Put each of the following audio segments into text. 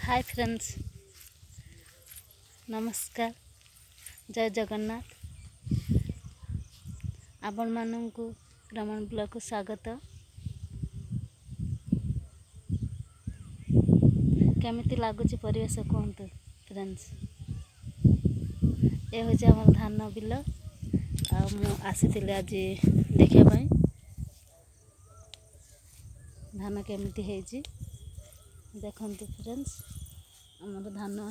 ହାଏ friends, ନମସ୍କାର, ଜୟ ଜଗନ୍ନାଥ। ଆପଣମାନଙ୍କୁ ରମଣ ବ୍ଲଗକୁ ସ୍ୱାଗତ। କେମିତି ଲାଗୁଛି ପରିବେଶ କୁହନ୍ତୁ ଫ୍ରେଣ୍ଡସ୍। ଏ ହେଉଛି ଆମର ଧାନ ବିଲ, ଆଉ ମୁଁ ଆସିଥିଲି ଆଜି ଦେଖିବା ପାଇଁ ଧାନ କେମିତି ହେଇଛି। ଦେଖନ୍ତୁ ଫ୍ରେଣ୍ଡସ୍, ଆମର ଧାନ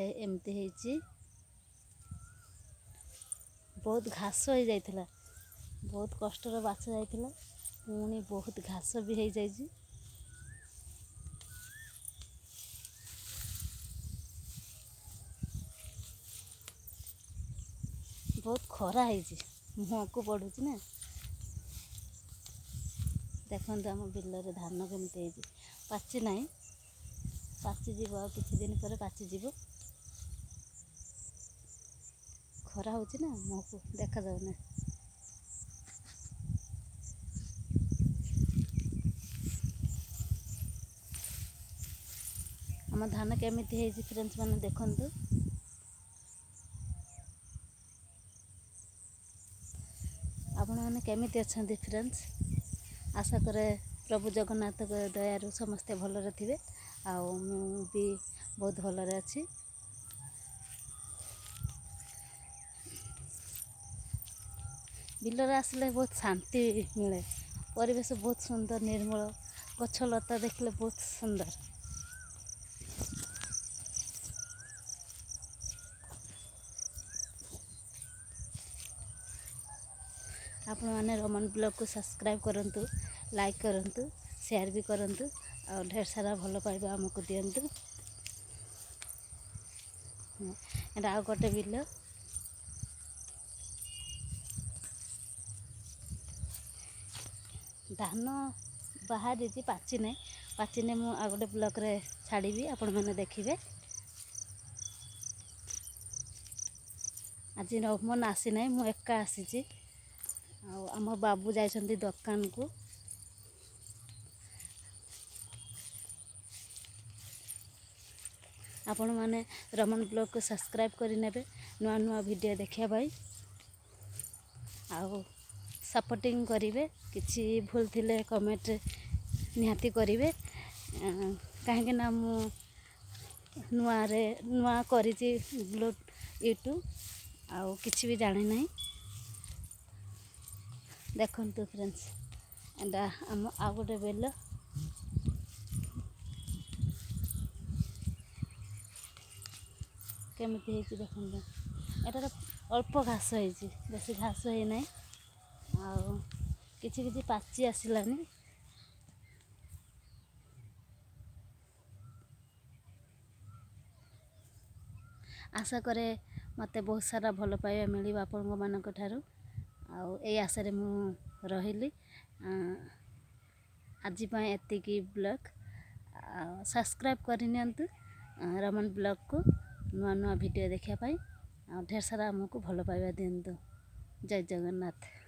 ଏମିତି ହେଇଛି। ବହୁତ ଘାସ ହେଇଯାଇଥିଲା, ବହୁତ କଷ୍ଟରେ ବାଛା ଯାଇଥିଲା, ପୁଣି ବହୁତ ଘାସ ବି ହେଇଯାଇଛି। ବହୁତ ଖରା ହେଇଛି, ମୁହଁକୁ ପଡ଼ୁଛି ନା। ଦେଖନ୍ତୁ ଆମ ବିଲରେ ଧାନ କେମିତି ହେଇଛି। ପାଚି ନାହିଁ, ପାଚିଯିବ ଆଉ କିଛି ଦିନ ପରେ ପାଚିଯିବ। ଖରା ହେଉଛି ନା, ମୁହଁକୁ ଦେଖାଯାଉନି। ଆମ ଧାନ କେମିତି ହେଇଛି ଫ୍ରେଣ୍ଡସ୍ ମାନେ ଦେଖନ୍ତୁ। ଆପଣମାନେ କେମିତି ଅଛନ୍ତି ଫ୍ରେଣ୍ଡସ୍? ଆଶା କରେ ପ୍ରଭୁ ଜଗନ୍ନାଥଙ୍କ ଦୟାରୁ ସମସ୍ତେ ଭଲରେ ଥିବେ, ଆଉ ମୁଁ ବି ବହୁତ ଭଲରେ ଅଛି। ବିଲରେ ଆସିଲେ ବହୁତ ଶାନ୍ତି ମିଳେ, ପରିବେଶ ବହୁତ ସୁନ୍ଦର, ନିର୍ମଳ, ଗଛ ଲତା ଦେଖିଲେ ବହୁତ ସୁନ୍ଦର। ଆପଣମାନେ ରମଣ ବ୍ଲଗକୁ ସବସ୍କ୍ରାଇବ୍ କରନ୍ତୁ, ଲାଇକ୍ କରନ୍ତୁ, ସେୟାର ବି କରନ୍ତୁ, ଆଉ ଢେର ସାରା ଭଲ ପାଇବା ଆମକୁ ଦିଅନ୍ତୁ। ଏଇଟା ଆଉ ଗୋଟେ ବିଲ। ଧାନ ବାହାରିଛି, ପାଚି ନାହିଁ। ପାଚିନେ ମୁଁ ଆଉ ଗୋଟେ ବ୍ଲଗ୍ରେ ଛାଡ଼ିବି, ଆପଣମାନେ ଦେଖିବେ। ଆଜି ରମନ ଆସିନାହିଁ, ମୁଁ ଏକା ଆସିଛି, ଆଉ ଆମ ବାବୁ ଯାଇଛନ୍ତି ଦୋକାନକୁ। ଆପଣମାନେ ରମଣ ବ୍ଲଗ୍କୁ ସବସ୍କ୍ରାଇବ୍ କରିନେବେ ନୂଆ ନୂଆ ଭିଡ଼ିଓ ଦେଖିବା ପାଇଁ, ଆଉ ସପୋର୍ଟିଂ କରିବେ। କିଛି ଭୁଲ ଥିଲେ କମେଣ୍ଟ ନିହାତି କରିବେ, କାହିଁକିନା ମୁଁ ନୂଆରେ ନୂଆ କରିଛି ବ୍ଲଗ୍ ୟୁଟ୍ୟୁବ୍, ଆଉ କିଛି ବି ଜାଣିନାହିଁ। ଦେଖନ୍ତୁ ଫ୍ରେଣ୍ଡସ୍, ଏଇଟା ଆମ ଆଉ ଗୋଟେ ବେଲ। କେମିତି ହେଇଛି ଦେଖନ୍ତୁ। ଏଟାର ଅଳ୍ପ ଘାସ ହେଇଛି, ବେଶୀ ଘାସ ହେଇନାହିଁ, ଆଉ କିଛି କିଛି ପାଚି ଆସିଲାନି। ଆଶା କରେ ମୋତେ ବହୁତ ସାରା ଭଲ ପାଇବା ମିଳିବ ଆପଣଙ୍କ ଠାରୁ, ଆଉ ଏଇ ଆଶାରେ ମୁଁ ରହିଲି। ଆଜି ପାଇଁ ଏତିକି ବ୍ଲଗ୍। ଆଉ ସବସ୍କ୍ରାଇବ୍ କରିନିଅନ୍ତୁ ରମଣ ବ୍ଲଗ୍କୁ ନୂଆ ନୂଆ ଭିଡ଼ିଓ ଦେଖିବା ପାଇଁ, ଆଉ ଢେର ସାରା ଆମକୁ ଭଲ ପାଇବା ଦିଅନ୍ତୁ। ଜୟ ଜଗନ୍ନାଥ।